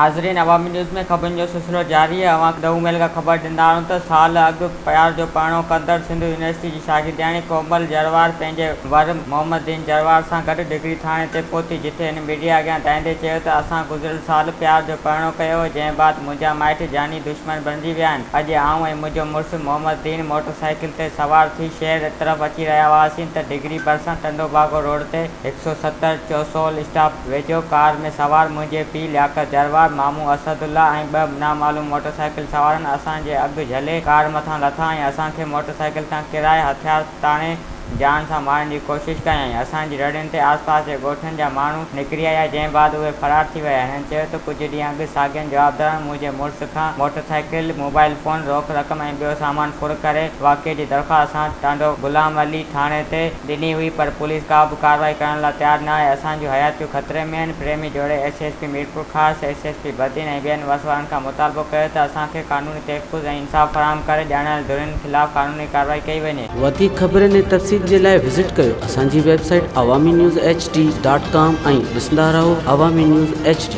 ناظرين عوامي نيوز ۾ خبرن جو سلسلو جاري آهي اوهان کي دهو ميل کان خبر ڏيندا آهيون ته سال اڳ پيار جو پرڻو ڪندڙ سنڌ يونيورسٽي جي شاگردياڻي ڪومل جروار پنهنجي ور محمد دين جروار سان گڏ ڊگهڙي ٿاڻي تي پهتي جتي هن ميڊيا اڳيان دانهيندي چيو ته اسان گذريل سال پيار جو پرڻو ڪيو هو جنهن بعد منهنجا مائٽ جاني دشمن بڻجي ويا آهن اڄ آئون ۽ منهنجو مڙس محمد دين موٽر سائيڪل تي سوار ٿي شهر طرف اچي رهيا هئاسين ته ڊگهڙي ڀرسان ٽنڊوباگو روڊ تي 170 چوسول اسٽاپ ويجهو ڪار ۾ سوار منهنجي پيء لياقت جروار، مامو اسد الله ۽ ٻه نامعلوم موٽر سائيڪل سوارن اسان جي اڳ جهلي ڪار مٿان لٿا ۽ اسان کي موٽر سائيڪل تان ڪيرائي هٿيار تاڻي جان سان مارڻ جي ڪوشش ڪيائين. اسان جي رڙين تي آس پاس جي ڳوٺن جا ماڻهو نڪري آيا جنهن بعد اهي فرار ٿي ويا. هنن چيو ته ڪجهه ڏينهن اڳ ساڳين جوابدارن منهنجي مڙس کان موٽر سائيڪل، موبائل فون، روڪ رقم ۽ ٻيو سامان ڦر ڪري واقعي جي درخواست اسان ٽانڊو غلام علي ٿاڻي تي ڏني هئي پر پوليس ڪا به ڪارروائي ڪرڻ لاء تيار نه آهي، اسان جون حياتيون خطري ۾ آهن، پريمي جوڙي S S P Mirpurkhas, S S P Badin ۽ ٻين وس وارن کان مطالبو ڪيو ته اسان کي قانوني تحفظ ۽ انصاف فراهم ڪري ڄاڻايل ڌرين خلاف قانوني ڪارروائي ڪئي وڃي. وڌيڪ خبرن ۽ تفصيل جي لاء وزٽ ڪيو اسان جي website Awami news H D dot com ۽ ڏسندا رهو عوامي نيوز ايڇ ڊي.